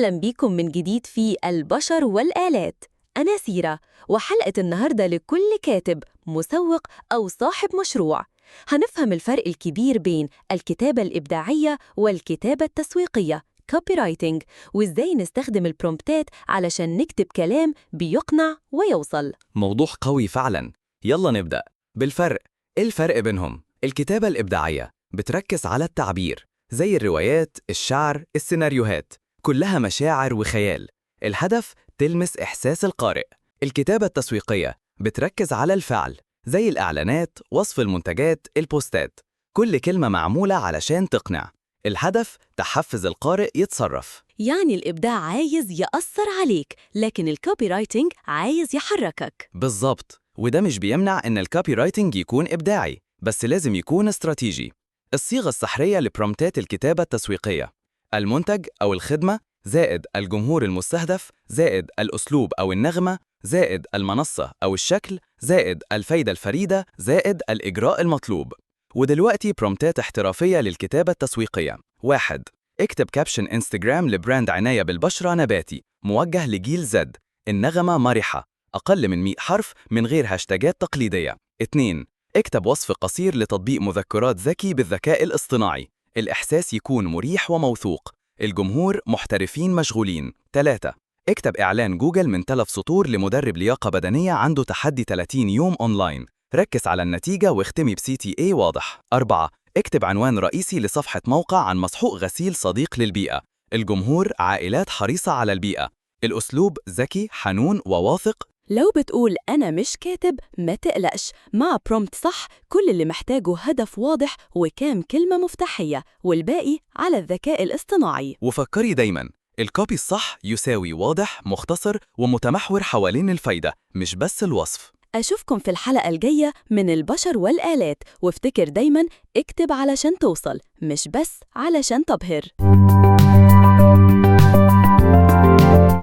أهلا بيكم من جديد في البشر والآلات. أنا سيرة، وحلقة النهاردة لكل كاتب، مسوق أو صاحب مشروع. هنفهم الفرق الكبير بين الكتابة الإبداعية والكتابة التسويقية copywriting، وإزاي نستخدم البرومبتات علشان نكتب كلام بيقنع ويوصل. موضوع قوي فعلا. يلا نبدأ بالفرق. إيه الفرق بينهم؟ الكتابة الإبداعية بتركز على التعبير، زي الروايات، الشعر، السيناريوهات، كلها مشاعر وخيال. الهدف تلمس إحساس القارئ. الكتابة التسويقية بتركز على الفعل، زي الإعلانات، وصف المنتجات، البوستات، كل كلمة معمولة علشان تقنع. الهدف تحفز القارئ يتصرف. يعني الإبداع عايز يأثر عليك، لكن ال copywriting عايز يحركك. بالظبط، وده مش بيمنع إن ال copywriting يكون إبداعي، بس لازم يكون استراتيجي. الصيغة السحرية لبرومتات الكتابة التسويقية: المنتج أو الخدمة زائد الجمهور المستهدف زائد الأسلوب أو النغمة زائد المنصة أو الشكل زائد الفايدة الفريدة زائد الإجراء المطلوب. ودلوقتي برومتات احترافية للكتابة التسويقية. 1. اكتب caption انستجرام ل brand عناية بالبشرة نباتي موجه لجيل زد، النغمة مرحة، أقل من 100 حرف، من غير هاشتاجات تقليدية. 2. اكتب وصف قصير لتطبيق مذكرات ذكي بالذكاء الاصطناعي، الإحساس يكون مريح وموثوق، الجمهور محترفين مشغولين. 3. اكتب إعلان جوجل من 3 سطور لمدرب لياقة بدنية عنده تحدي 30 يوم أونلاين، ركز على النتيجة واختمي ب CTA واضح. 4. اكتب عنوان رئيسي لصفحة موقع عن مسحوق غسيل صديق للبيئة، الجمهور عائلات حريصة على البيئة، الأسلوب ذكي، حنون وواثق. لو بتقول أنا مش كاتب، ما تقلقش. مع prompt صح، كل اللي محتاجه هدف واضح وكام كلمة مفتاحية، والباقي على الذكاء الاصطناعي. وفكري دايما، ال copy الصح يساوي واضح، مختصر، ومتمحور حوالين الفايدة، مش بس الوصف. أشوفكم في الحلقة الجاية من البشر والآلات، وافتكر دايما: اكتب علشان توصل، مش بس علشان تبهر.